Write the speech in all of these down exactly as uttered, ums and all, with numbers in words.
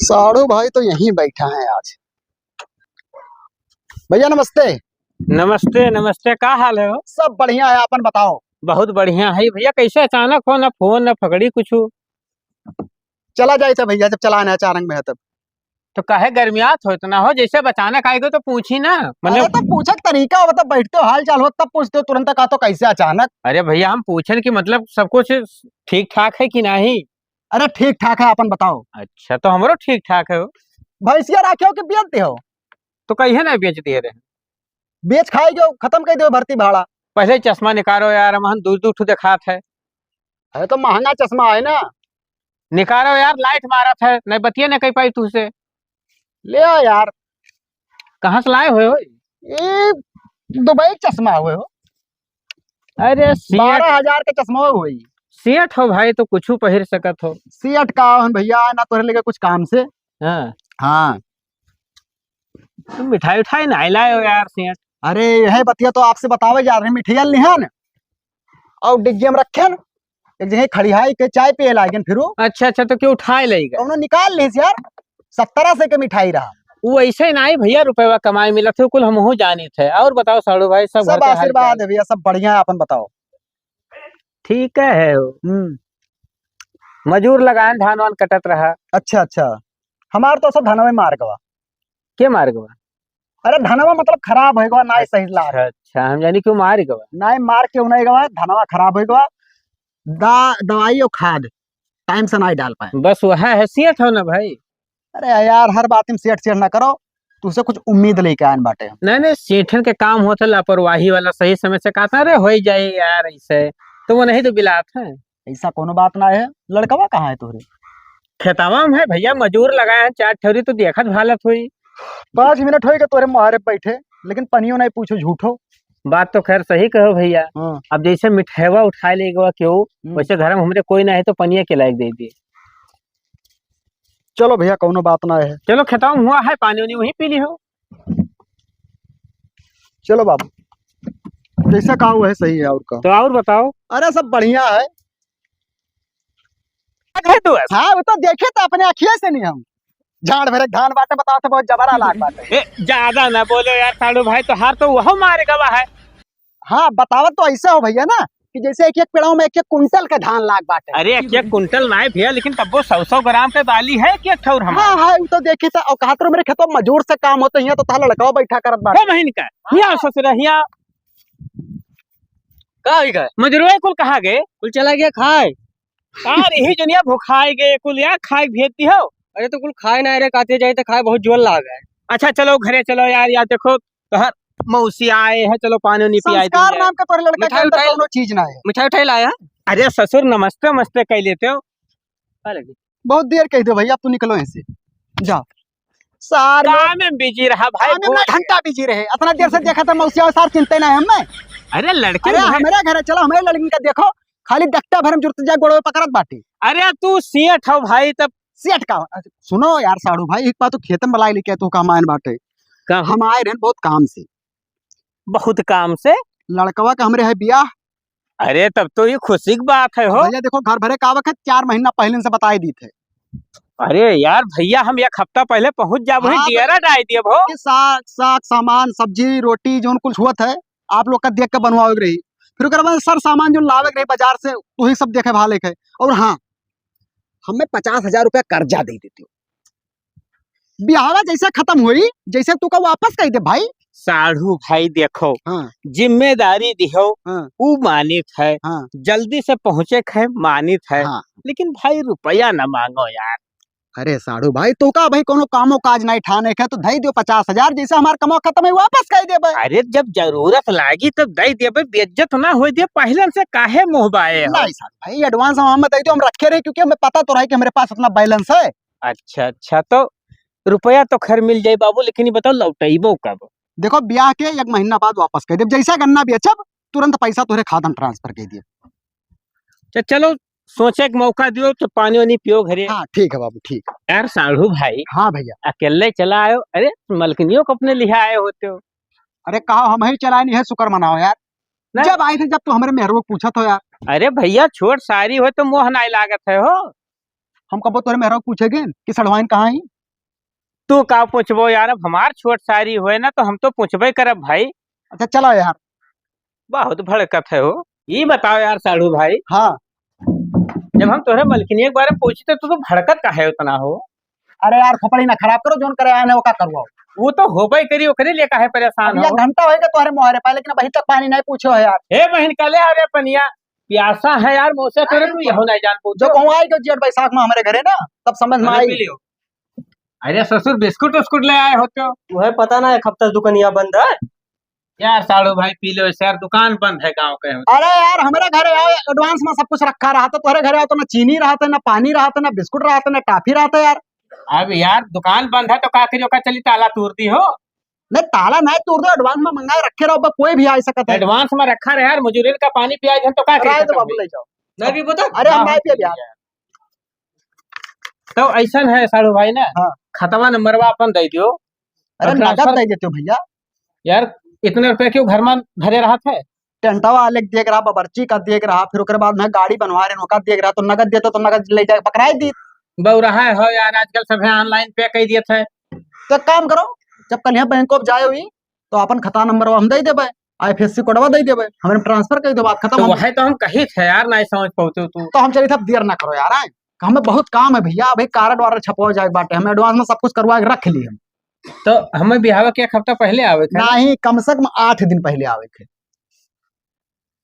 साढ़ू भाई तो यहीं बैठा है आज। भैया नमस्ते। नमस्ते, नमस्ते, का हाल है हो? सब बढ़िया है, आपन बताओ। बहुत बढ़िया है भैया, कैसे अचानक हो, ना फोन ना फगड़ी कुछ। चला जाए था भैया, जब चला ना अचानक में है तब। तो काहे गर्मियात हो इतना हो, जैसे अचानक आएगो तो पूछी ना, मतलब अरे तो पूछे के तरीका हो, मतलब बैठते हो हाल चाल हो तब पूछते हो तुरंत, कहा तो कैसे अचानक? अरे भैया हम पूछन कि मतलब सब कुछ ठीक ठाक है कि नहीं? अरे ठीक ठाक है, आपन बताओ। अच्छा, तो हमरो ठीक ठाक है हो। भैंसिया राखे हो कि बेच दे हो? तो कहिए ना बेच दिए रहे। बेच खाए जो खत्म कर दो भर्ती भाड़ा। पहले चश्मा निकालो यार, हम दू दू ठो देखात है। अरे तो महंगा चश्मा है ना। निकालो यार, लाइट मारत है, नहीं बतिये नहीं कह पाई तुझसे। ले आ यार। कहाँ से लाए हुए हो? ये दुबई के चश्मा हुए हो। अरे सेठ। बारह हजार के चश्मा हुए। सेठ हो भाई तो कुछ पहिर सकत हो। सेठ का हन भैया, ना तोहरे लगे कुछ काम से। हाँ। हाँ। तुम मिठाई उठाई नहीं लाए हो यार सेठ। अरे यही बतिया तो आपसे बतावे जा रहे, मिठाई लिहन और डिग्गी में रखेन, एक जगह खड़ियाई के चाय पिए लागेन फिर। अच्छा अच्छा, तो क्यों उठाए लेगा? कौनो निकाल लेस यार, सत्तरा से के मिठाई रहा। वो ऐसे नहीं भैया, रुपया कमाई मिलत है, कुल हमहू जानित है। और बताओ साढ़ू भाई, सब घर सब के हाल आशीर्वाद चाल? है भैया, सब बढ़िया है, अपन बताओ। ठीक है हो। हम्म। मजूर लगाएन, धान वान कटत रहा। अच्छा अच्छा, हमार तो सब धनवे मार गवा। के मार गवा? अरे धनवा मतलब खराब हो गवा, ना सही लाग। अच्छा अच्छा, हम जानी क्यों मार गवा। ना मार क्यों नहीं गवा, धनवा खराब हो गवा। दा-, दवाई और खाद टाइम से नहीं डाल पाए। बस वह है सेठ हो ना भाई। अरे यार, हर बात में सेठ सेठ ना करो, तुझसे कुछ उम्मीद लेके आयन बाटे। नहीं नहीं, सेठन के काम होता लापरवाही वाला, सही समय से कहता, अरे हो ही जाए यार, ऐसे तो वो नहीं तो बिलात है। ऐसा कोनो बात ना है। लड़कवा कहाँ है तोहरे? खेतवा में है भैया, मजूर लगाए हैं चार ठौरी, तो देखत भालत हुई। पाँच मिनट होई के तोरे मुहारे बैठे, लेकिन पनियो नहीं पूछो झूठो। बात तो खैर सही कहो भैया। हाँ। अब जैसे मिठाईवा उठाए ले गवा क्यों, हम्म। वैसे घर में हमरे कोई ना है तो पनिया के लायक दे दिए। चलो भैया, कौनो बात ना है। चलो खेतवा में हुआ है पानी उनी, वहीं पी ली हो। चलो बाबू, जैसा कहा हुआ है सही है, और का। तो और बताओ। अरे सब बढ़िया है। है तो है। हाँ, वो तो देखे तो अपने आँखिए से नहीं हम। झाड़ भरे धान बाटे, बताओ तो बहुत जबरा लाग बाटे। ए, ज्यादा ना बोलो यार साढ़ू भाई, तो हार तो वह मारे गवा है। हाँ, बतावत तो ऐसे हो भैया ना कि जैसे एक एक पेड़वा में एक एक कुंटल का धान लाग बाटे। अरे, एक एक कुंटल ना है भैया, लेकिन तब्बो सौ सौ ग्राम पे बाली है एक एक ठौर हमार। हाँ, हाँ, वो तो देखे था। और कहा तो मेरे खेतों में मजूर से काम होते हैं, तो तहा लड़का बैठा करत बाटे। ए, बहिन का, हिया ससुरा, हिया। का होई का? मजूरवा कुल कहाँ गए? कुल चला गया खाए। यार, यही जनिया भुखाए गए, कुल यार खाए भेजती हो। अरे, तो कुल खाए ना रे, काते जाए तो खाए, बहुत जोर लाग है। अच्छा, चलो घरे चलो यार, यार देखो, तोहर मौसी आए हैं, चलो पानी उनी पियाई संस्कार दीजिए। नाम का तोहरे लड़का के मिठाई अंदर उठाई, कौनो चीज ना है। मिठाई उठाई लाया? अरे ससुर, नमस्ते, नमस्ते कह लेते हो। का लगी? बहुत देर कह दो भैया, अब तू निकलो यहाँ से, जाओ। सार लोग काम में बिजी रहा भाई, काम में ना भूल घंटा बिजी रहे, इतना देर से देखा था मौसी और सार चिंते ना है हमें। अरे लड़के अरे उन्हें हमारे घर चलो, हमारे लड़किन का देखो, खाली देखता भर में जुड़ते जाए, गोड़वे पकड़त बाटे। अरे तू सेठ हो भाई, तब सेठ का? सुनो यार साढ़ू भाई, एक बात तो खेतन बलाई लेके तो काम आयन बाटे। का? हम आए रहन बहुत काम से। बहुत काम से? लड़कवा का हमरे है बियाह। अरे तब तो ये खुशी की बात है हो। भैया देखो, घर भरे का आवक है, चार महीना पहले से बताई दी थे। अरे यार भैया, हम एक हफ्ता पहले पहुंच जाब, वही हाँ, डेरा डाल दिए हो। ये साग, साग सामान, सब्जी रोटी जौन कुछ हुआ था, आप लोग का देख के बनवावे के रही। फिर ओकरे बाद सर सामान जो लावे के रही बाजार से, वही सब देखे भाले के। और हाँ, हमें पचास हजार रुपया कर्जा दे देते हो। बियाहवा जैसे खत्म होई, जैसे तू का वापस कह दे भाई। साढ़ू भाई देखो, हाँ। जिम्मेदारी दिहो, हाँ। ऊ मानित है, हाँ। जल्दी से पहुँचे के है, मानित है, हाँ। लेकिन भाई रुपया न मांगो यार। अरे साढ़ू भाई, तू का भाई कोनो कामो काज नहीं ठाने के, तो धई दियो पचास हजार, जैसे हमार कमवा खत्म है, वापस कह देबे। अरे जब जरूरत लागी तब दे देबे, बेइज्जत ना होई दे, पहले से काहे मुँह बाए हो? नहीं साढ़ू भाई, advance हम, हम दे दियो, हम रखे रहे, क्योंकि हमें पता तो रहे कि हमारे पास इतना balance है। अच्छा, अच्छा, तो रुपया तो खैर मिल जाई बाबू, लेकिन ये बताओ लौटइबो कब? देखो, ब्याह के एक महीना बाद वापस कर देब, जैसा गन्ना बेचब, तुरंत पैसा तोहरे खाता में transfer कर देब। तो चलो, सोचे के मौका दियो, तो पानी वानी पियो घरे। हाँ, ठीक है बाबू, ठीक। यार साढ़ू भाई। हाँ भैया। अकेले चला आयो, अरे मलकिनियों को अपने लिहा आए होते हो। अरे कहा हम ही चलाए नहीं है, शुक्र मनाओ यार। नहीं। जब आए थे, जब तो हमारे मेहरबो पूछा था यार। अरे भइया, छोट सारी होय तो मोह नाहीं लागत है हो। हम कबो तोरे मेहरारू पूछेगे कि सड़वाइन कहाँ ही? तू का पूछबो यार, अब हमार छोट सारी होय ना तो हम तो पूछबे करब भाई। अच्छा चला यार। बहुत भड़कत है हो। ई बताओ यार साढ़ू भाई। हाँ। जब हम तोहरे मलकिनिया के बारे में पूछी तो तू तो भड़कत काहे उतना हो? अरे यार, खोपड़ी ना खराब करो, जौन करे आए हैं, वो का करवाओ। वो तो होबे करी, ओकरे लिए काहे परेशान अब यह हो? घंटा होइगा तोहरे मोहरे पाए, लेकिन अभी तक पानी नहीं पूछो है यार। हे बहिन, का ले आवे पनिया? प्यासा है यार, मौसा तोरे तू यहो नहीं जान पूछो। जो कहूँ आई के जेठ बैसाख में हमारे घरे ना, तब समझ में अरे आई। पी लियो। अरे ससुर, बिस्कुट उस्कुट ले आए हो तो? वह पता ना, एक हफ्ता से दुकानिया बंद है। यार साढ़ू भाई, पी लो यार, दुकान बंद है गाँव के। अरे यार, हमारे घरे आओ, advance में सब कुछ रखा रहत है, तोहरे घरे आओ तो ना चीनी रहत है, ना पानी रहत है, ना बिस्कुट रहत है, ना टॉफी रहत है यार। अब यार दुकान बंद है तो का करियो, का चली ताला तूर दी हो? नहीं, ताला नहीं तूर दो, advance में मंगाए रखे रहो, अब कोई भी आ सकत है। Advance में रखा रहे यार, मजूरन का पानी पियाए हम तो का करी रहे दो सकत बाबू, है? ले जाओ। नहीं भी बता। अरे हम हाँ, नहीं पिए यार। तो ऐसन है साढ़ू भाई ना, हाँ। खतवा नंबरवा अपन दे दियो अरे और नगद transfer दे देते हो भइया। यार, इतने रुपये क्यों घर में धरे रहत है? टेंटवा अलग देख रहा, बबरची का देख रहा, फिर ओकरे बाद में गाड़ी बनवा रहे, ओका देख रहा, तो नगद देते तो नगद ले जाके पकड़ाई दी। बौराहा हो यार, आजकल सभे online pay कर दिए थे। तो एक काम करो, जब कल यहाँ बैंक ऑफ जाए हुई तो अपन खाता नंबर हम दे देबे, IFSC कोडवा दे देबे, हमारे में transfer कर दो, बात खत्म। तो हम वही तो हम कही थे यार, नहीं समझ पाते तू। तो हम चली थे, अब देर ना करो यार, आए हमें बहुत काम है भइया, अभी कार्ड वार्ड छपवा जाए बाटे, हमें advance में सब कुछ करवा के रख ली हम। तो हमें बिहाव के एक हफ्ता पहले आवे के है। नहीं, कम से कम आठ दिन पहले आवे के।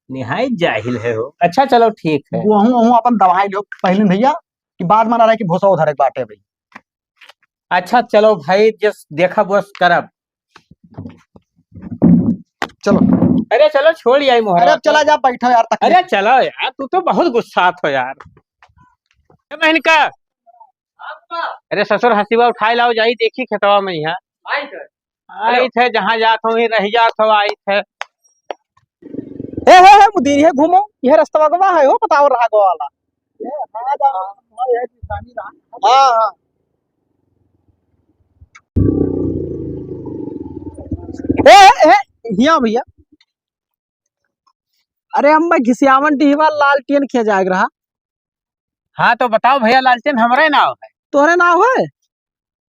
निहायत जाहिल है हो। अच्छा चलो ठीक है। वहूँ, वहूँ अपन दवाई लो पहले भइया, कि बाद में ना रहे कि भूसा उधर एक बाटे भाई। अच्छा चलो भाई, जिस देखा बस करब। चलो। अरे चलो, छोड़ आई मोहरा। अरे अब चला जा, बैठो यार, तकलीफ। अरे चलो यार, तू तो बहुत गुस्सात हो यार। ए बहन का, अरे ससुर, हंसीवा उठाए लाओ, जाई देखी खेतवा में यहाँ। आई थे। आई थे, जहाँ जात हो, वहीं रह जात हो, आई थे। हे, हे, हे, मुदीर, ये घूमो, ये रस्तवा गवा है, हो, बताओ, रहा गवा वाला। हाँ, हाँ। हे, हे, हे, हिया भइया। अरे, हम घिसियावन डिहवा लालटेन खिया जाए रहा। हाँ, तो बताओ भइया, लालटेन हमरे नाव है। तोहरे नाव है?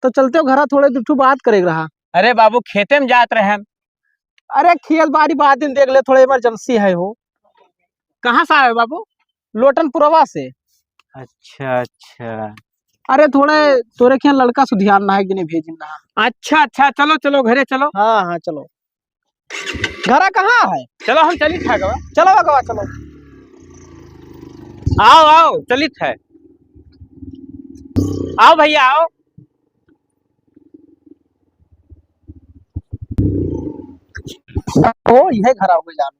तो चलते हो घरा, थोड़े दू ठो बात करे के रहा। अरे बाबू, खेते में जात रहन। अरे खेत बाड़ी बाद दिन देख ले, थोड़े emergency है हो। कहाँ से आए हो बाबू? लोटनपुरवा से। अच्छा, अच्छा। अरे थोड़े तोरे के यहाँ लड़का सुधियान ना है कि नहीं भेजिन ना। अच्छा, अच्छा, चलो, चलो, घरे चलो। हाँ, हाँ, चलो। घरा कहाँ है? चलो, हम चली था गवा। चलो, गवा, चलो। आओ, आओ, चलित है। आओ भइया, आओ। ओ, यह घरा हो जान।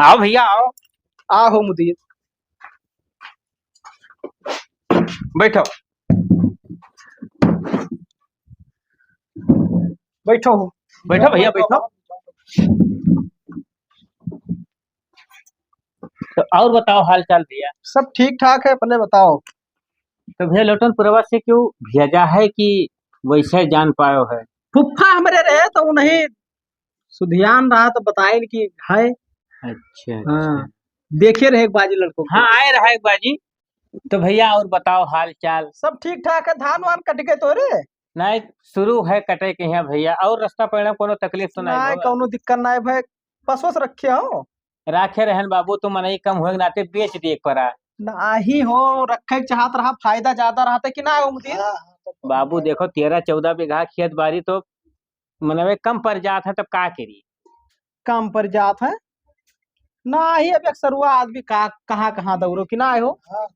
आओ भइया, आओ। आ हो मुदीर। बैठो। बैठो हो। बैठो भइया, बैठो। तो और बताओ हाल चाल भइया। सब ठीक ठाक है, अपने बताओ। तो भइया लोटनपुरवा से क्यों भेजा है कि वैसे जान पायो है? फुफ्फा हमरे रहे तो उन्हीं सुधियान रहा तो बताइन कि है। अच्छा, हाँ, अच्छा। देखे रहे एक बाजी लड़कों को। हाँ, आए रहा एक बाजी। तो भइया और बताओ हाल चाल। सब ठीक ठाक है, धान वान कट गए तोरे? नहीं, शुरू है कटे के यहाँ भइया, और रास्ता पैड़ा कोनो तकलीफ तो नहीं नहीं, होगा? कोनो दिक्कत नहीं भाई, पसोस रखे हो? राखे रहन बाबू, तो मनई कम होए के नाते बेच दिए के पड़ा। नाही हो, रखे के चाहत रहा, फायदा ज्यादा रहता कि ना हो मुदीर? हाँ, हाँ, तो बाबू देखो, तेरह चौदह बीघा खेत बारी तो मनवे कम पड़ जात है, तब का करी? कम पड़ जात है। नाही, अब एक सरुआ आदमी का, कहाँ, कहाँ दौड़ो कि ना हो? हाँ।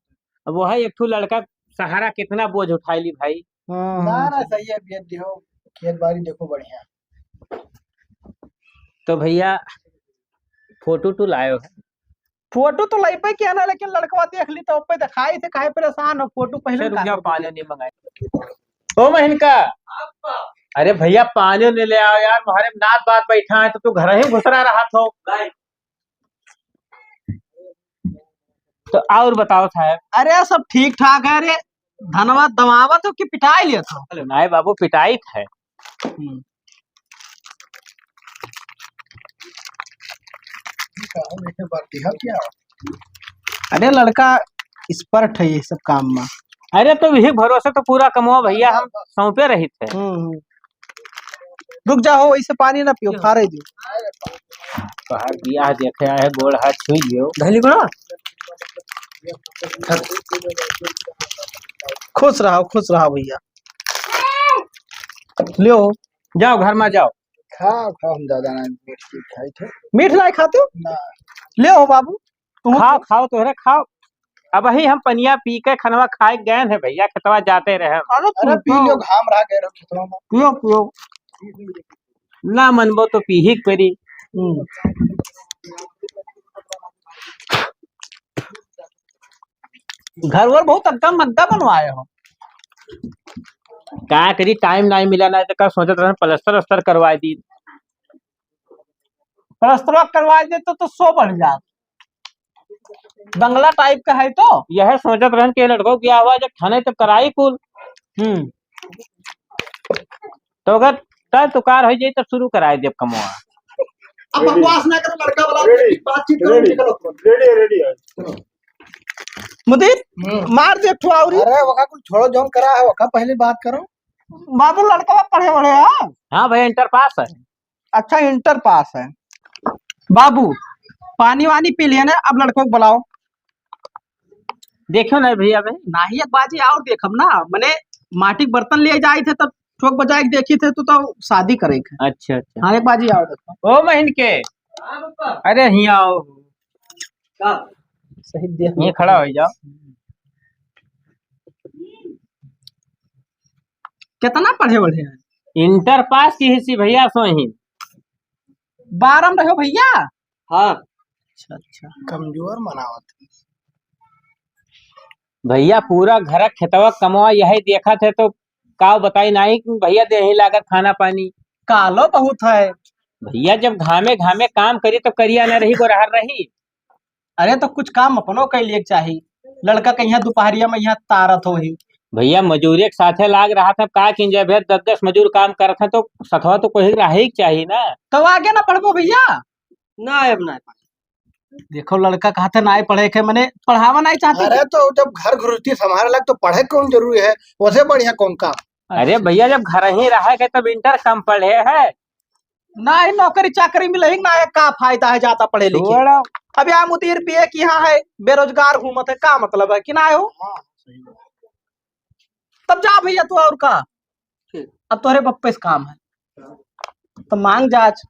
अब वह एक ठो लड़का सहारा कितना बोझ उठाई ली भाई। हाँ, ना, हाँ। ना, सही है, बेच दियो, खेत बारी देखो बढ़िया। तो भइया, फोटो तो लायो है? फोटो तो लाइबे किया ना, लेकिन लड़कवा देख ली तो पे दिखाई थे, काहे परेशान हो, फोटो पहले अच्छा, रुक निकाल जाओ, दो। पानी नहीं मंगाए। ओ महीन का, अरे भइया, पानी नहीं ले आओ यार, हमारे नात बात बैठा है, तो तू घर ही घुसरा रहा थो। तो और बताओ साहब। अरे, सब ठीक ठाक है रे। धनवा दमावत हो कि पिटाई लिया था? नहीं बाबू, पिटाई है। हम्म। का, वैसे बात दिया क्या? अरे लड़का expert है ये सब काम में। अरे तो यही भरोसे तो पूरा कमवा भैया हम सौंपे रहित है। हम्म, हम्म। रुक जा हो, ऐसे पानी ना पियो, फारे दियो। बाहर बियाह देखे आए, गोड़ हाथ छुई लियो। धैली को ना? खुश रहो, खुश रहो भैया। लियो। जाओ, घर में जाओ। खाओ, खाओ, हम ज्यादा ना मीठ चीज खाई थे। मीठ नहीं खाते हो? ना। लियो बाबू, तुम खाओ, खाओ, तोहरे खाओ। अबही हम पनिया पी के खनवा खाए गए हैं भैया, खेतवा जाते रहे। अरे अरे पी पियो। लियो, घाम रहा गए रहो खेतवा में। पियो, पियो। ना मनबो तो पीही के परी। हम्म। घर वर बहुत अद्दा मद्दा बनवाए हो। का करी, time नहीं मिला, ना तो का सोचत रहन प्लास्टर वस्टर करवा दी। प्लास्टर करवा दे तो, तो सौ बढ़ जात। बंगला type का है तो। यह सोचत रहन कि लड़को ब्याह हुआ जब थाने तब कराई कुल। हम्म। तो अगर तय तुकार हो जाए तो शुरू कराए देब कमवा। अब बकवास ना करो, लड़का वाला ready, बातचीत करो, ready, निकलो। Ready है, ready है। मुदीर, हम्म। मार दे एक ठो औरी। अरे, वका कुल छोड़ो, जौन करा है, वका पहले बात करो। बाबू, लड़का पढ़े वढ़े है? हाँ भैया, इंटर पास है। अच्छा, इंटर पास है। बाबू, पानी वानी पी लिए ना, अब लड़को को बुलाओ। देखो ना भैया, भाई। नाही, एक बाजी और देखब ना, मने माटी के बर्तन ले जाई थे, तब ठोक बजाए के देखी थे, तू तो शादी करे के। अच्छा, अच्छा। हाँ, एक बाजी और देखो। ओ महीन के, अरे हियाँ आओ। का? सही दिया। ये खड़ा हो जाओ। कितना पढ़े वढ़े हैं? इंटर पास की हिस्सी भैया, सो ही। बारह में रहो भैया। हाँ। अच्छा, अच्छा। कमजोर मनावत। भैया, पूरा घर खेतवा कमवा यही देखत है, तो का बताई, नाही भैया, देही लागत खाना पानी। कालो बहुत है। भैया, जब घामे घामे काम करी, तो करिया न रही, गोरहर रही। अरे, तो कुछ काम अपनो कइ लिए के चाही। लड़का कहिया दुपहरिया में यहाँ तारत होही। भैया, मजूरी के साथे लाग रहा था, का किन जाए भैया, दस दस मजूर काम करत हैं, तो सथवा तो कोई रहे के चाही ना। तो आगे ना पढ़बो भैया? ना, अब ना पढ़े। देखो, लड़का कहते ना पढ़े के, मने पढ़ावा नहीं चाहते। अरे, तो जब घर गृहस्थी संभाले लग, तो पढ़े कौन जरूरी है? वैसे बढ़िया कौन काम? अरे अच्छा। भैया, जब घर ही रहे के, तब इंटर कम पढ़े है। ना ही नौकरी चाकरी मिले ही ना है, का फायदा है ज्यादा पढ़े लिखे? छोड़ो। अब यहाँ मुदीर भी है कि यहाँ है, बेरोजगार घूमत है, का मतलब है कि ना हो? हाँ, सही बात। तब जा भैया तू, और का? ठीक। अब तोहरे बप्पे से काम है। तो मांग जाच।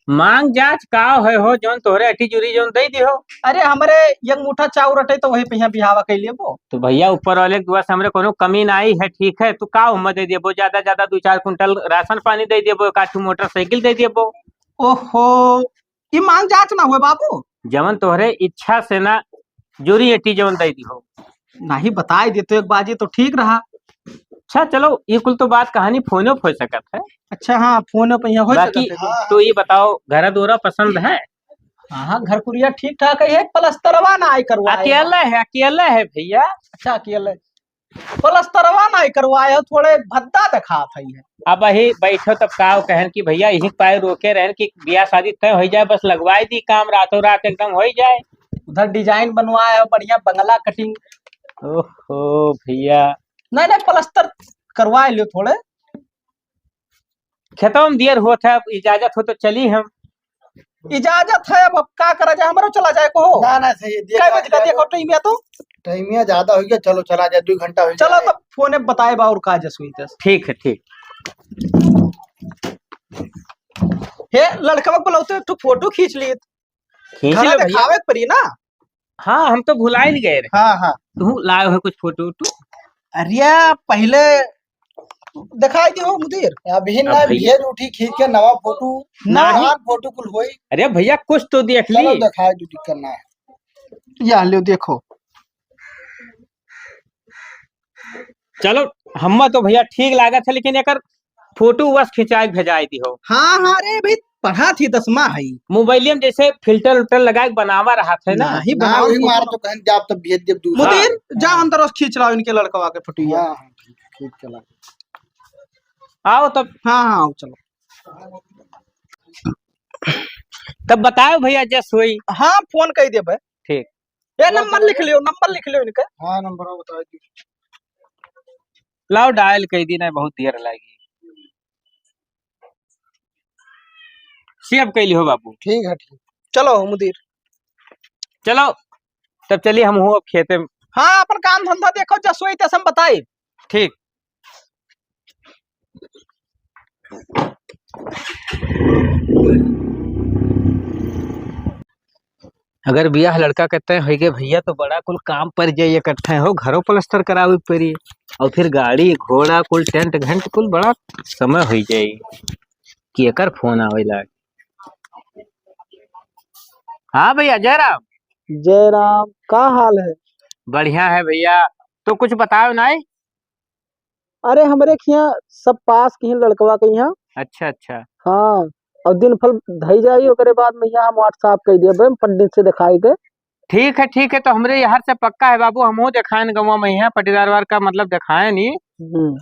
मांग जाच का है हो, जौन तोहरे अटी जुरी जौन दे दिहो? अरे, हमरे एक मुठा चाउर अटे तो वही पे यहाँ बिहावा कइ लेबो। तो भैया, ऊपर वाले के दुआ से हमरे कोनो कमी नाई है, ठीक है, तू का उम्र दे देबो, ज्यादा ज्यादा दो चार कुंटल राशन पानी दे देबो, एक आठ ठो मोटरसाइकिल दे देबो। ओहो, ई मांग जाच ना हुए बाबू। जवन तोहरे इच्छा से ना जुरी अटी जवन दे दिहो। नाही बताई देतो एक बाजी तो ठीक रहा। अच्छा चलो, ये कुल तो बात कहानी फोनो पे हो सकत है। अच्छा हाँ, फोनो पे यहाँ हो बाकी सकत है। तू ये बताओ, घर दोरा पसंद है? हाँ, हाँ, घर कुरिया ठीक ठाक है, प्लस्तरवा ना आई करवाए। अकेले है, अकेले है भैया। अच्छा, अकेले। प्लस्तरवा नाहीं करवाए हो, थोड़े भद्दा देखात है। अब अही बैठो तब का कहन कि भैया यही पाए रोके रहन कि बियाह शादी तय होइ जाए, बस लगवाए दी काम, रातों रात एकदम होइ जाए। उधर design बनवाए हो, बढ़िया बंगला cutting। ओहो भैया। नहीं, नहीं, प्लस्तर करवाए लियो थोड़े। खेतवा में देर होत है, अब इजाजत हो तो चली हम। इजाजत है, अब, अब का करा जाए, हमरो चला जाए को हो। ना, ना, सही है, देख कै बज का, देखो टाइम या तो। टाइम या ज्यादा होइ गया, चलो चला जाए, दो घंटा होइ चलो गया। तब फोने बताए बा और का जस हुई तस। ठीक है, ठीक। हे, लड़कवा को बुलाओ तो एक ठो फोटो खींच लिए। खींच घर लो भैया। देखावे के पड़ी ना। हाँ, हम तो भुलाइल गए रहे। हाँ, हाँ। तू लाए हो कुछ फोटो वोटो? अरे, पहले दिखाई दियो मुदीर। अभी ना अब भैया। भेज उठी खींच के नवा फोटो, ना। पुरान फोटो कुल होई। अरे भैया, कुछ तो देख ली। चलो दिखाई दो, दिक्कत ना है। या लो, देखो। चलो, हम्मा तो भैया ठीक लागत है, लेकिन एकर फोटो बस खिंचाए के भेजाए दिहो। हाँ, हाँ, रे भाई, पढ़ा थी दसमा है। मोबाइल में जैसे filter उल्टर लगा के बनावा रहा थे ना। नहीं, ना, बनाओ वही फोटो। मार तो कहन जाब तब भेज देब दूसरा। मुदीर, जा अंदर उस खींच लाओ इनके लड़कवा के फोटो। हाँ, हाँ, ठीक, ठीक चला। आओ तब। हाँ, हाँ, आओ, चलो। तब बताओ भइया, जस होई। हाँ, फोन कइ देबे। ठीक। ए, नंबर लिख लियो, नंबर लिख लियो इनके। हाँ, नंबर बता दी। लाओ, डायल कइ दी, नहीं बहुत देर लागी। सेव कइ लियो बाबू। ठीक है, ठीक। चलो मुदीर। चलो, तब चलिए, हम हूँ अब खेते में। हाँ, अपन काम धंधा देखो, जस होई तस हम बताई। ठीक। अगर बियाह लड़का के तय होइ गए भइया, तो बड़ा कुल काम परि जाई इकट्ठे हो, घरो पलस्तर करावे परी, और फिर गाड़ी घोड़ा कुल, टेंट घंट कुल, बड़ा समय होइ जाई। कि एकर फोन आवे लाग। हाँ भइया, जय राम। जय राम, का हाल है? बढ़िया है भइया, तो कुछ बताओ नाई। अरे, हमरे खियाँ सब पास किहिन लड़कवा के यहाँ। अच्छा, अच्छा। हाँ, और दिन फल धई जाई, ओकरे बाद में यहाँ हम WhatsApp कइ देबे पंडित से देखाई के। ठीक है, ठीक है, तो हमरे यहाँ से पक्का है बाबू, हमहू देखाएन गौवा में यहाँ पटीदार वार का, मतलब, देखाएन ही। हम्म।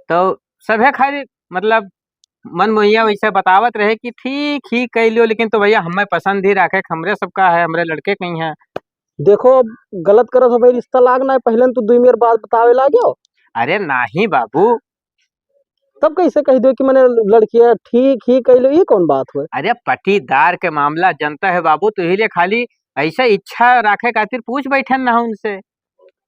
तो सभे खाली, मतलब, मन मोहिया वैसे बतावत रहे कि ठीक ही कइ लियो, लेकिन तो भइया हमें पसंद ही राखे, हमरे सबका है, हमरे लड़के कहीं है। देखो, अब गलत करत हो भाई, रिश्ता लाग ना है, पहिले न तू दुई मेर बात बतावे लाग्यो। अरे नाही बाबू। तब कैसे कहि दियो कि मने लड़किया ठीक ही कइ लियो, ये कौन बात हुए? अरे पटीदार के मामला जनता है बाबू, तो यही लिए खाली ऐसे इच्छा राखे खातिर पूछ बैठन ना उनसे।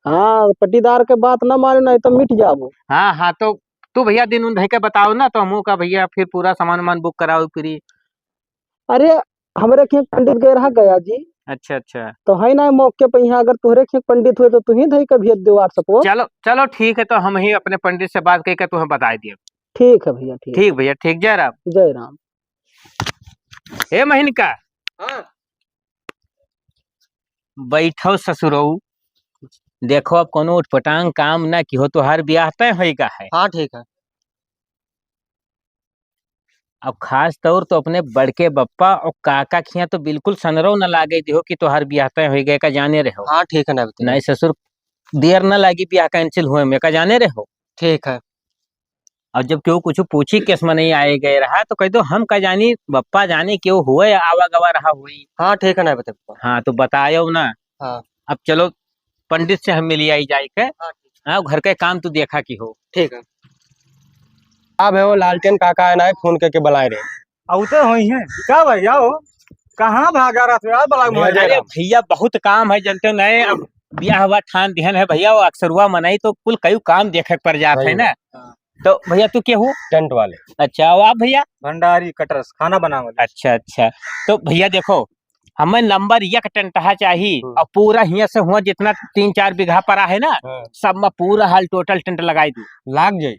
हाँ, पटीदार के बात ना माने, नहीं तो मिट जाबो। हाँ, हाँ, तो तू भइया दिन उन धइ के बताओ ना, तो हमहू का भइया फिर पूरा सामान वामान बुक कराओ फिरी। अरे, हमरे खियाँ पंडित गए रहा गया जी। अच्छा, अच्छा। तो है ना मौके पे यहाँ, अगर तोहरे खियाँ पंडित हुए तो तू ही धई के भेज दे WhatsApp पर। चलो, चलो ठीक है, तो हम ही अपने पंडित से बात कइ के तुम्हें बताइ दिए। ठीक है भइया, ठीक। ठीक भइया, ठीक, जय राम। जय राम। हे महीन का। हाँ। बैठो ससुरऊ, देखो अब कोनो उटपटांग काम ना किहो, तोहार बियाह तय होइगा है। हाँ, ठीक है। अब खास तौर तो अपने बड़के बप्पा और काका खियाँ तो बिल्कुल सनरो न लागे दिहो कि तोहार बियाह तय होइगा, का जाने रहो। हाँ, ठीक है ना बता। नहीं ससुर, देर न लागी बियाह cancel हुए में, का जाने रहो। ठीक है। और जब केहू कुछ पूछी केस में नहीं आए गए रहा तो कह दो हम का जानी, बप्पा जाने केहू हुए आवा गवा रहा हुई। हाँ, ठीक है ना बता। हाँ, तो बतायो ना। हाँ। अब चलो पंडित से हम मिली आई जाए के। हाँ, ठीक। हाँ, घर के काम तू देखा कि हो। ठीक है। अब है वो लालटेन काका है ना, फोन करके बुलाए रहे। अउते होई हैं। का भाई, आओ। कहाँ भागा रहत हो यार, बड़ा भैया, मुँह अरे जरा। भैया, बहुत काम है, जनते नहीं, अब बियाह हुआ ठान दिहन है भैया, वो अक्सरुआ मनई तो कुल कई काम देखे के पड़ जात है ना। हाँ। तो भैया, तू के हो? टेंट वाले। अच्छा, और आप भैया? भंडारी कटरस, खाना बनावे वाले। अच्छा, अच्छा। तो भैया देखो, हमें नंबर एक टेंट हा चाही, हम्म। और पूरा हियां से हुआ जितना तीन चार बीघा पड़ा है ना, हाँ। सब में पूरा हाल टोटल टेंट लगाई दी। लाग जाई।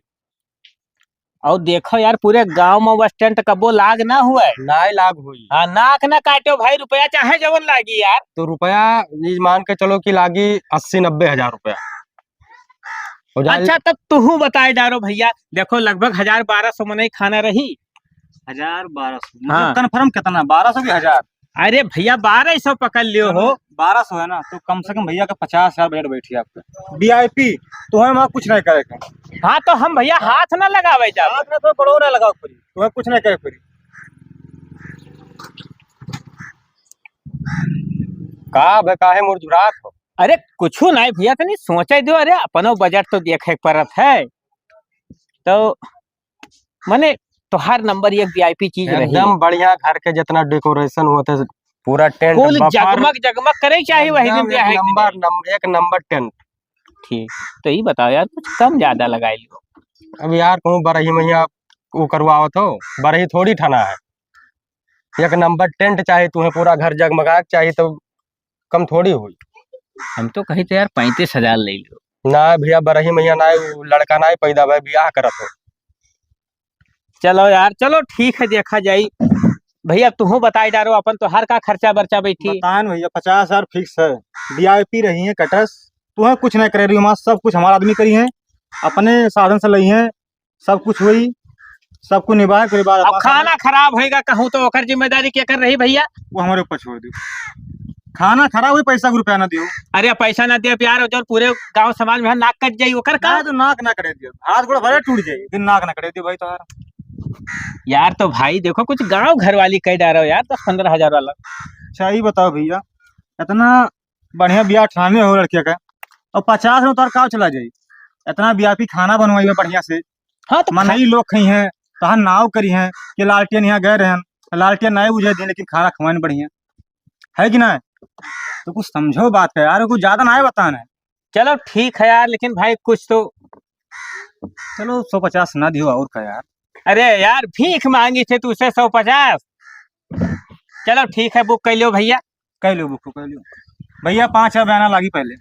और देखो यार, पूरे गांव में बस टेंट कबो लाग ना हुए। नाय लाग हुई। हाँ, नाक ना काटो भाई, रुपया चाहे जवन लागी यार। तो रुपया ये मान के चलो कि लागी अस्सी नब्बे हजार रुपया। हो जाए। अच्छा, तब तुहू बताए डारो भैया, देखो लगभग हजार बारह सौ मनई खाना रही। हजार बारह सौ, मतलब हाँ। Confirm कितना? बारह सौ कि हजार? अरे भैया, बारह सौ पकड़ लियो हो। बारह सौ है ना, तो कम से कम भैया का पचास हजार बजट बैठी आपका। VIP, तुम्हें वहाँ कुछ नहीं करेगा। हाँ, तो हम भैया हाथ ना लगावे जाओ। हाथ ना तो बड़ो ना लगाओ पड़ी, तुम्हें कुछ नहीं करे पड़ी। का बे, काहे मुरझुरात हो? अरे कुछ नहीं भैया, तनी सोचे दो। अरे अपनो बजट तो देखे के परत है, तो मने तोहार नंबर एक VIP चीज रही। एकदम बढ़िया घर के जितना decoration होते, पूरा टेंट कुल बफर, जगमग जगमग करे चाही वही एकदम दिन ब्याह एक है। नंबर, नंबर, एक नंबर टेंट। ठीक, तो ये बताओ यार, कुछ कम ज्यादा लगाई लियो। अब यार कहूँ बरही मैया वो करवावत हो, बरही थोड़ी ठाना है। एक नंबर टेंट चाही तुम्हें, पूरा घर जगमगा के चाही, तो कम थोड़ी हुई। हम तो कही तो यार पैंतीस हजार ले लो। ना भैया, बरही मैया ना, वो लड़का ना पैदा भाई, बियाह करत हो। चलो यार, चलो ठीक है, देखा जाई। भैया, तुहू बताई डारो अपन, तोहार का खर्चा बर्चा बैठी? बताएन भैया, पचास हजार fix है। VIP रही है कटस, तुम्हें कुछ नहीं करे रही, वहाँ सब कुछ हमारा आदमी करी है, अपने साधन से लई है, सब कुछ होई, सब कुछ निभाए के बाद अब खाना खराब होएगा कहूँ तो ओकर जिम्मेदारी के कर रही भैया? वो हमारे ऊपर छोड़ दियो। खाना खराब हुई, पैसा को रुपया ना दियो। अरे पैसा ना दियो यार, जो पूरे गांव समाज में नाक कट जाई ओकर का? ना तो नाक ना कटे दियो, हाथ गोड़ भले टूट जाई, लेकिन नाक ना कटे दियो भाई तोहार। यार तो भाई देखो, कुछ गाँव घर वाली कइ डारो यार, दस पन्द्रह हजार वाला। अच्छा, ई बताओ भइया, इतना बढ़िया बियाह ठाने हो लड़के का, अउर पचास में तोर का चला जाई? इतना वीआईपी खाना बनवाई बा बढ़िया से, हाँ, तो खा- मनई लोग खइहैं, तोहार नाव करिहैं कि लालटेन यहाँ गए रहन, लालटेन नाहीं बुझे दिन, लेकिन खाना खवाइन बढ़िया, है कि ना? तो कुछ समझो बात का यार, कुछ ज्यादा नाहीं बताना है। चलो ठीक है यार, लेकिन भाई कुछ तो चलो, सौ पचास ना दियो, और का यार। अरे यार, भीख माँगी थे तुझसे सौ पचास। चलो ठीक है, बुक कइ लियो भइया। कइ लियो बुक, कइ लियो। भइया, पाँच हजार बयाना लागी पहले,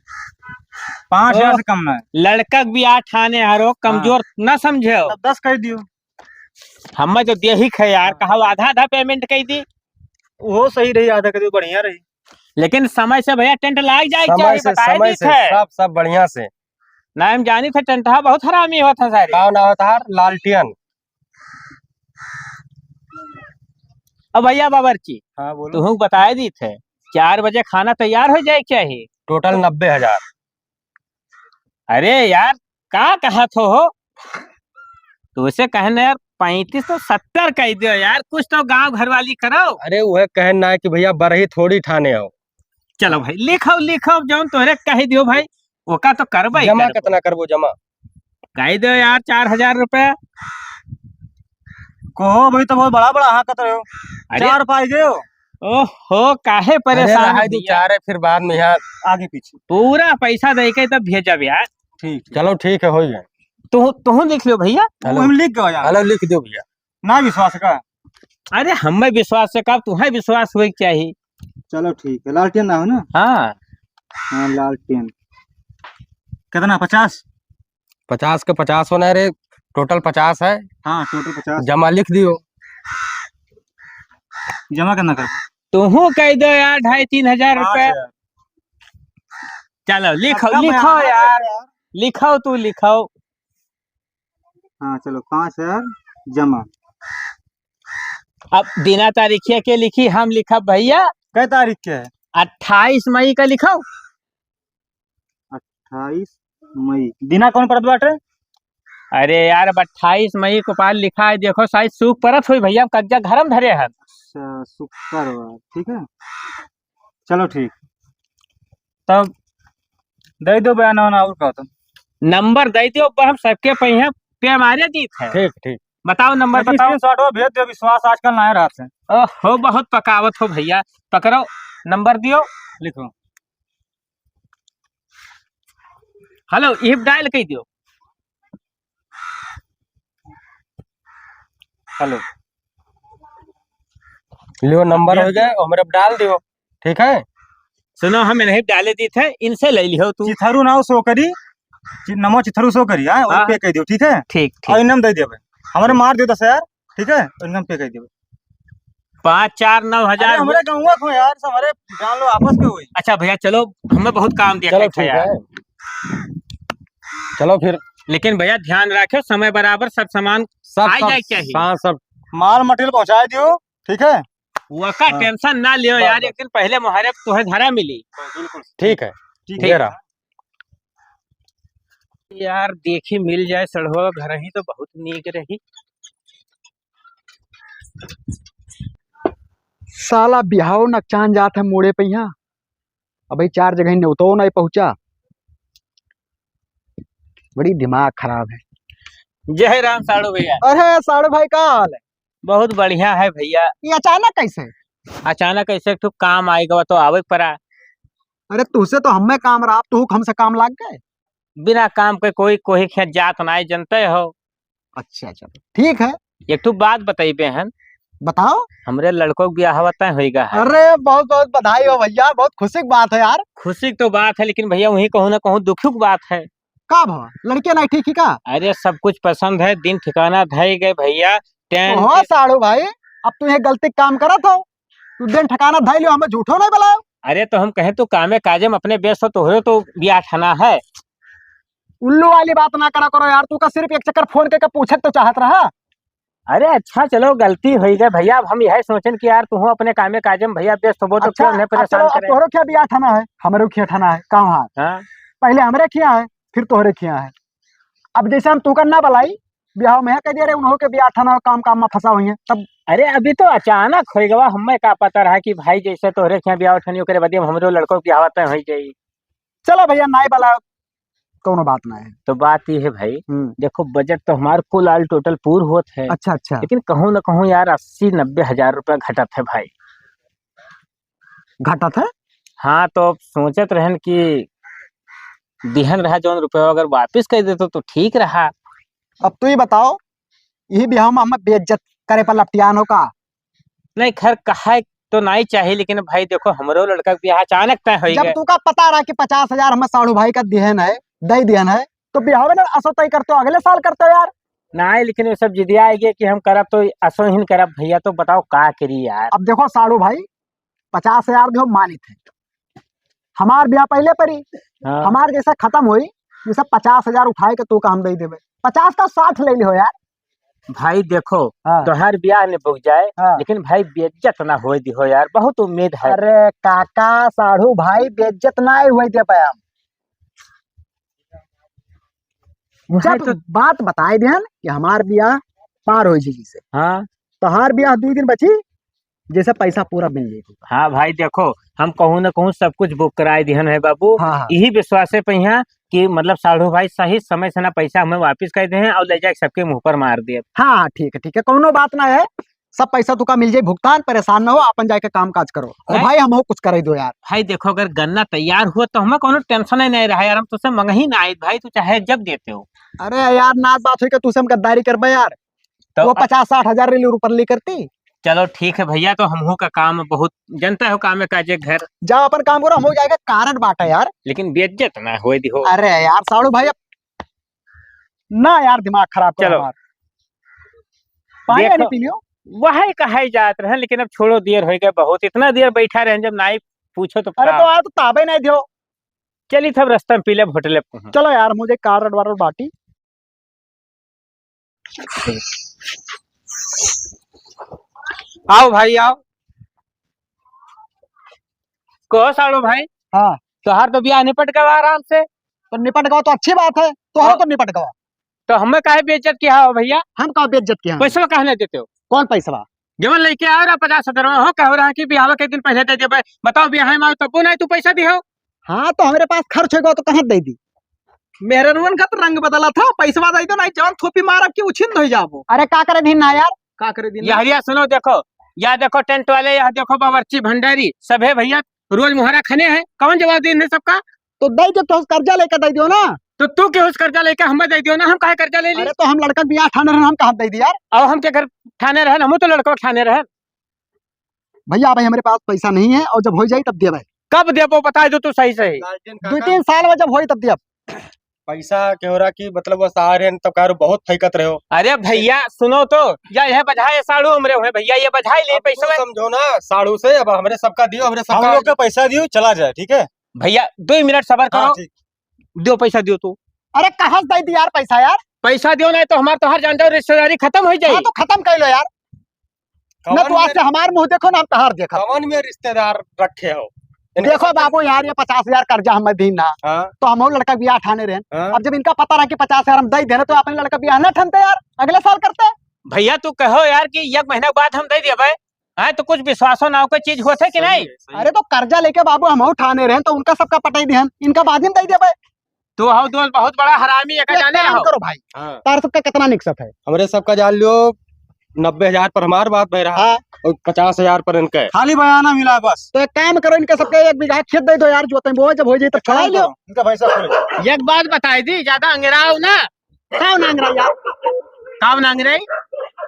पाँच हजार ओ, से कम ना है। लड़का के बियाह ठाने हरो, हाँ। कमजोर ना समझे हो। तब दस कइ दियो। हमें तो देही है यार, हाँ। कहा आधा आधा पेमेंट कइ दी। वो सही रही, आधा कइ दियो, बढ़िया रही। लेकिन समय से भइया टेंट लाग जाए, समय से, बताए समय दी से, थे। सब, सब बढ़िया से। ना हम जानी थे, टेंटहा बहुत हरामी होत है सारे। का नाव है तोहार? लालटेन। अब भइया बावर्ची, हाँ, बोलो। तुहूँ बताए दी थे, चार बजे खाना तैयार होइ जाए के चाही। टोटल नब्बे हजार। अरे यार, का कहत हो, हो? तुझसे कहने यार, पैंतीस तो सत्तर कइ दियो यार, कुछ तो गाँव घर वाली करो। अरे, उहे कहन ना है कि भइया, बरही थोड़ी ठाने हो। चलो भाई, लिखो, लिखो, जौन तोहरे कहि दियो भाई, ओका तो करबे जमा करबो। कितना करबो जमा? कहि दियो यार, चार हजार रुपया। कहो भाई, तो बहुत बड़ा बड़ा हाँकत रहो। अरे। चार पाइ गयो। ओहो, काहे अरे, परेशान हो रहा है, दो भइया? चार है, फिर बाद में यार। आगे पीछे। पूरा पैसा दे के तब भेजब यार। ठीक, ठीक। चलो, ठीक है, हो गया। तू, तू लिख लो भइया। हेलो। हम लिख गयो यार। हेलो, लिख दो भइया। ना विश्वास का? अरे, हमें विश्वास से का, तुहें विश्वास होए के चाही। चलो, ठीक है, लालटेन ना हो ना? हाँ। हाँ, लालटेन। कितना, पचास? पचास के पचास होना है रे, टोटल पचास है। हाँ, टोटल पचास। जमा लिख दियो। जमा कितना कर? तुहू कहि दो यार, ढाई तीन हजार पाँच रुपया। हजार। चलो, लिखो, अब कम लिखो है, यार। लिखो, तू लिखो। हाँ, चलो, पाँच हजार जमा। अब दिना तारीखिया के लिखी, हम लिखब भइया। कै तारीख के है? अट्ठाईस मई का लिखो। अट्ठाईस मई। दिना कौन परत बाटे? अरे यार, अब अट्ठाईस मई को पार लिखा है, देखो, शायद सुक परत होई भइया, हम कज्जा घरम धरे हन। अच्छा, शुक्रवार, ठीक है, चलो ठीक। तब दइ दो बयाना, और का तो। नंबर दइ दो, अब हम सबके पहिया पे हमारे दीत है। ठीक, ठीक। बताओ नंबर, अच्छा, बताओ। Screenshot भेज दो, विश्वास आजकल नाहीं रहत है। ओहो, बहुत पकावत हो भइया, पकड़ो, नंबर दियो। लिखो। हेलो, इही डायल कइ दियो। हेलो। लियो, नंबर हो गए, हमरे पे डाल दियो, ठीक है? सुनो, हम इन्हें डाले दी थे, इनसे ले लियो तू। चिथरू नाव show करी, चि-, नमो चिथरू show करी, हाँ, हाँ। Pay कइ दियो, ठीक है? ठीक, ठीक। और इनाम दे देबे, हमरे मार दियो दस हजार, ठीक है? और इनाम pay कइ देबे। पाँच चार नौ हजार अरे, हमरे गौवा को यार, सब हमरे जान लो आपस के होई। अच्छा भइया, चलो, हमें बहुत काम दिया चलो, ठीक है यार। चलो फिर। लेकिन भइया, ध्यान रखियो, समय बराबर सब सामान सब, आ सब, जाए के चाही। हाँ, सब। माल material पहुँचाए दियो, ठीक है? वका हाँ। Tension ना लियो यार, बस, एक दिन पहले मुहर्रम तुहे धरा मिली। बिल्कुल। ठीक है, ठीक है। यार, देखी मिल जाए सड़वा घर ही तो बहुत नीक रही। साला बिहाव नकचान जात है मोड़े पे यहाँ। अबे चार जगह नेवतो नहीं पहुंचा। बड़ी दिमाग खराब है। जय राम साड़ू भइया। अरे साड़ू भाई, का हाल है? बहुत बढ़िया है भइया। ये अचानक कैसे? अचानक कैसे, एक ठो काम आइ गवा तो आवइ के परा। अरे तुहसे तो हमें काम रहा, अब तू हमसे काम लाग गए। बिना काम के कोई, कोई खेत जात नाहीं, जनते हो। अच्छा, अच्छा, ठीक है। एक ठो बात बतइबे हन। बताओ। हमरे लड़को के बियाहवा तय होइगा है। अरे, बहुत बहुत बधाई हो भइया, बहुत खुशी की बात है यार। खुशी की तो बात है, लेकिन भइया, वहीं कहूँ ना कहूँ दुखी की बात है। का भवा, लड़के नाहीं ठीक ही का? अरे, सब कुछ पसंद है, दिन ठिकाना धइ गए भइया, tent ओहो, के साड़ू भाई, अब तू ये गलती काम करत हो, तू दिन ठिकाना धइ लियो, हमें झूठो नहीं बुलायो। अरे, तो हम कहें, तू कामे काजे में अपने व्यस्त हो, तोहरे तो बियाह ठना है। उल्लू वाली बात ना करा करो यार, तू का सिर्फ एक चक्कर फोन करके पूछे के तो चाहत रहा। अरे अच्छा, चलो गलती होइ गए भइया, अब हम यही सोचेन कि यार तू अपने कामे काजे में भइया व्यस्त होबो तो अच्छा, क्यों नहीं अब परेशान चलो, अब करे? तोहरो क्या बियाह ठना है, हमरो क्या ठना है, कहाँ है? हाँ। पहले हमरे क्या है, फिर तोहरे क्या है। अब जैसे हम तू का ना बुलाई, बियाह में कह दिया रे, उन्हों के बियाह ठाना काम काम में फंसा हुई है तब। अरे अभी तो अचानक होइ गवा, हमें का पता रहा कि भाई जैसे तोहरे के यहाँ बियाह ठनी ओकरे बदे हमरो लड़को के बियाह तय होइ जाई। चलो भैया, नाई वाला कौनो बात ना है। तो बात ये है भाई, हम्म। देखो बजट तो हमार कुल all total पूर होत है। अच्छा, अच्छा। लेकिन कहूँ ना कहूँ यार अस्सी नब्बे हजार रुपया घटत है भाई। घटत है? हाँ, तो अब सोचत रहन कि दिहन रहा जौन रुपया अगर वापिस कर देतो तो ठीक रहा। अब तू ही बताओ, यही बियाह में हमें बेइज्जत करे पर लपटियान हो का? नहीं, खैर, कहे तो नहीं चाहिए, लेकिन भाई देखो, हमरो लड़का के बियाह अचानक तय होइ जब गए। तू का पता रहा कि पचास हजार हमें साढ़ू भाई का दिहन है, दे दिहन है, तो बियाह ना असो तय करते हो, अगले साल करते हो यार। नहीं, लेकिन वो सब जिदिया आएगी कि हम करब तो असो ही करब भैया, तो बताओ का करी यार। अब देखो साढ़ू भाई, पचास हजार जो मानित है, हमार बियाह पहले परी, हाँ। हमार जैसे खत्म होई, जैसे पचास हजार उठाए के तू का हम दे देबे, पचास का साठ ले लिहो यार। भाई देखो, हाँ। तोहार बियाह ने बुक जाए, हाँ। लेकिन भाई बेइज्जत ना होए दिहो यार, बहुत उम्मीद है। अरे काका, साढ़ू भाई, बेइज्जत ना होए देबे हम। वह जब तो बात बताए देन कि हमार बियाह पार होई जी से। हाँ। तोहार बियाह दो दिन बची, जैसे पैसा पूरा मिल जाई। हाँ भाई, देखो, हम कहूँ ना कहूँ सब कुछ बुक कराए दिहन है बाबू। हाँ, हाँ। यही विश्वासे पे यहाँ कि मतलब साढ़ू भाई सही समय से ना पैसा हमें वापिस कर दे हैं और ले जाके सबके मुँह पर मार दिए। हाँ, हाँ, ठीक है, ठीक है, कौनो बात ना है, सब पैसा तुका मिल जाई भुगतान, परेशान ना हो, अपन जाके काम काज करो। और नहीं। भाई, हमहू कुछ करे दो यार। भाई देखो, अगर गन्ना तैयार हुआ तो हमें कौनो tension ही नहीं रहा यार, हम तुझसे मंगही ना आए भाई, तू चाहे जब देते हो। अरे यार, नात बात हुई कि तुझसे हम गद्दारी करबे यार? तो वो अब पचास साठ हजार ले ऊपर ले करती। चलो ठीक है भैया, तो हमहू का काम बहुत जनता हो, काम काजे घर। जाओ अपन काम करो, हमहू जाएगा कारण बाटा यार। लेकिन बेइज्जत ना होए दिहो। अरे यार साढ़ू भाई, अब ना यार, दिमाग खराब करो चलो। हमार। पानी देखो, वानी पी लियो। वही कहे जात रहे, लेकिन अब छोड़ो, देर हो गए बहुत, इतना देर बैठा रहे, जब नाई पूछो तो अरे का? तो आ तो ताबे नहीं दियो। चली तब रास्ता में पी ले, होटल पे। चलो यार, मुझे कारड वारड बाटी। आओ भाई, आओ। कहो साढ़ू भाई। हाँ। तोहार तो बियाह निपट गवा आराम से। तो निपट गवा तो अच्छी बात है, तोहार तो निपट गवा। तो हमें काहे बेइज्जत किया हो भैया? हम का बेइज्जत किया? पैसवा काहे नहीं देते हो? कौन पैसवा? जवन लेके आयो रहा पचास हजार हो, कहो रहा कि बियाह के दिन पहले दे देबे। बताओ, बियाह में आओ तब नहीं तू पैसा दिहो। हाँ, तो हमरे पास खर्च होगा तो कहाँ दे दी? मेहररुअन का तो रंग बदला था, पैसवा दे दो, नहीं जवन थोपी मारब कि उछिन हो जाबो। अरे का करे दिन ना यार? का करे दिन ना? यहरिया सुनो, देखो, या देखो टेंट वाले, या देखो बावर्ची भंडारी, सभे भैया रोज मुहरा खने हैं, कौन जवाब दे इन्हें सबका? तो दे दो, तो कर्जा लेके दे दियो ना। तो तू केहू से कर्जा लेके हमें दे दियो ना, हम काहे कर्जा ले ली? अरे तो हम लड़का के बियाह ठाने रहन, हम कहाँ दे दी यार? और हम के घर ठाने रहन, हम तो लड़का ठाने रहन। भैया, अबे हमरे पास पैसा नहीं है और जब हो जाई तब देबे। कब देबो बता दो तू सही सही। दो तीन साल में जब होई तब देब। पैसा के हो रहा कि मतलब बस आ रहे हैं तब कह रहे हो, बहुत फेंकत रहे हो। अरे भैया सुनो तो, या यह बजाए साड़ू हमरे हुए भैया, ये बजाए ले अब पैसा तू में। समझो ना साड़ू से, अब हमरे सबका दियो, हमरे हम सबका लोग का पैसा दियो, चला जाए, ठीक है? भैया दो मिनट सबर हाँ, करो, ठीक। दियो पैसा दियो तू। अरे कहाँ से दे दी यार पैसा यार? पैसा दियो नहीं तो हमार तोहार जान जाओ रिश्तेदारी खत्म हो जाए। हाँ, तो खत्म कर लो यार। ना कवन तो आज में, से हमार मुंह देखो ना हम तोहार देखब। कवन में रिश्तेदार रखे हो? इनके देखो साथ बाबू यार, ये पचास हजार कर्जा हमें दी ना, हाँ। तो हम लड़का बियाह ठाने रहे। हाँ। अब जब इनका पता रहा कि पचास हजार हम दे देना तो अपने लड़का बियाह ना ठनते यार, अगले साल करते। भैया तू कहो यार कि एक महीना बाद हम दे देबे, हाँ, तो कुछ विश्वासो नाव के चीज होत है कि सही नहीं? है, सही अरे है। तो कर्जा लेके बाबू हम ठाने रहे तो उनका सबका पटाई दिहन, इनका बाद में दे देबे। तू हो दोस्त बहुत बड़ा हरामी, एका एक जाने काम रहो। करो भाई, हाँ। तार सबका कितना निकसत है? हमरे सबका जान लियो, नब्बे हजार पर हमार बात भय रहा हाँ। और पचास हजार पर इनके। खाली बयाना मिला है बस। तो एक काम करो, इनके सबके एक बीघा खेत दे दो यार, जोते बोए जब हो जाए तब एक काम चला लियो। करो, इनका पैसा खोलो। एक बात बताई दी, ज्यादा अंगराओ ना। काव ना अंगराई यार? काव ना अंगराई?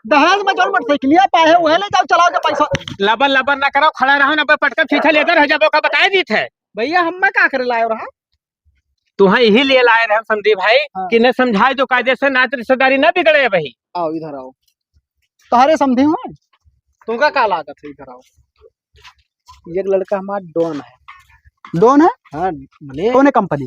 दहेज में जौन मोटरसाइकिलिया पाए है, उहे ले जाओ, चलाओ के पैसा। लबर लबर ना करो, खड़ा रहो, ना पटका पीछे लेकर हो जाबो का बताई दी थे। भैया, हम में का करे लाए रहा? तुहें यही लिए लाए रहे हम समधी भाई हाँ। कि न समझाए दो कायदे से, नात रिश्तेदारी न बिगड़े भाई। आओ इधर आओ। तोहरे समधी हुए? तुमका का लागत है, इधर आओ। एक लड़का हमार डॉन है। डॉन है? हाँ, भले। कौन है कंपनी?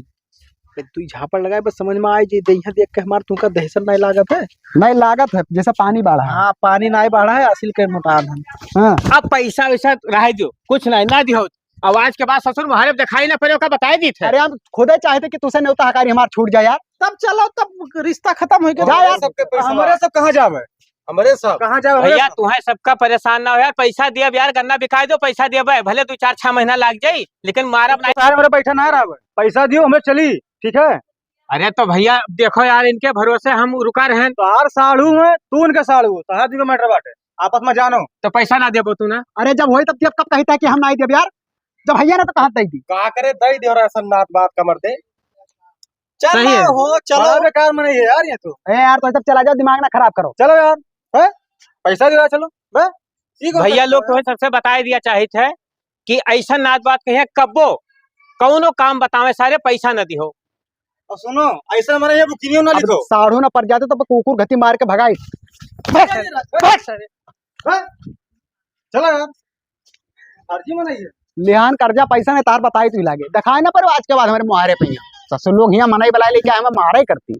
बे, तू झापड़ लगाए बस समझ में आए जी, देहिया देख के हमार तुमका दहशत नहीं लागत है। नहीं लागत है, जैसे पानी बाढ़ा है। हाँ, पानी नहीं बाढ़ा है, असिल के मोटा धन। हाँ। अब पैसा वैसा रह दो, कुछ नहीं, ना दिहो। अब आज के बाद ससुर मुहारे पे दिखाई ना पड़े, ओका बताई दीत है। अरे, हम खुदे चाहते कि तुसे नेवता हकारी हमार छूट जाए यार। तब चलो, तब रिश्ता खतम होइ गया। जा यार। सबके पैसा हमरे सब कहाँ जावे? हमरे सब। कहाँ जावे हमरे भैया, सब? तुहें सबका परेशान ना हो यार, पैसा दिया यार, गन्ना बिकाई दो, पैसा दिया भाई, भले दो चार छह महीना लाग जाई, लेकिन मारब ना। सारे मेरे बैठा ना रहा, पैसा दियो, हमें चली, ठीक है? अरे तो भैया, देखो यार, इनके भरोसे हम रुका रहे। तोहार साढ़ू है, तू उनके साढ़ू हो, तोहार जी का matter बाटे, आपस में जानो। तो पैसा ना देबो तू ना? अरे, जब होई तब देब, कब कही था कि हम ना देब यार? जब भैया ना तो कहाँ दे दी? का करे, दे दे और ऐसा नात बात कमर दे। चल सही है। हो, चलो। बड़ा बेकार मनई है यार ये तो। ए यार, तो सब चला जाओ, दिमाग ना खराब करो। चलो यार, हैं? पैसा दिला, चलो। बे, ई कौन भैया सा लोग है? तुम्हें सबसे बताए दिया चाहित है कि ऐसा नात बात कहिए, कब्बो कौनो काम बतावे सारे, पैसा न दिहो। और सुनो, ऐसा हमारे ये बुकिनियो ना अब लिखो। साढ़ू ना पड़ जाते तो कुकुर घती मार के भगाई। भाग सारे, भाग सारे। हैं? चलो यार, अर्जी में नहीं है। लिहान कर्जा पैसा नहीं, तार बताई तू लागे। दिखाए ना पड़ो आज के बाद हमरे मुहारे पे यहाँ। ससुर लोग यहाँ मनई बुलाए लेके आए, हमें मारे करती।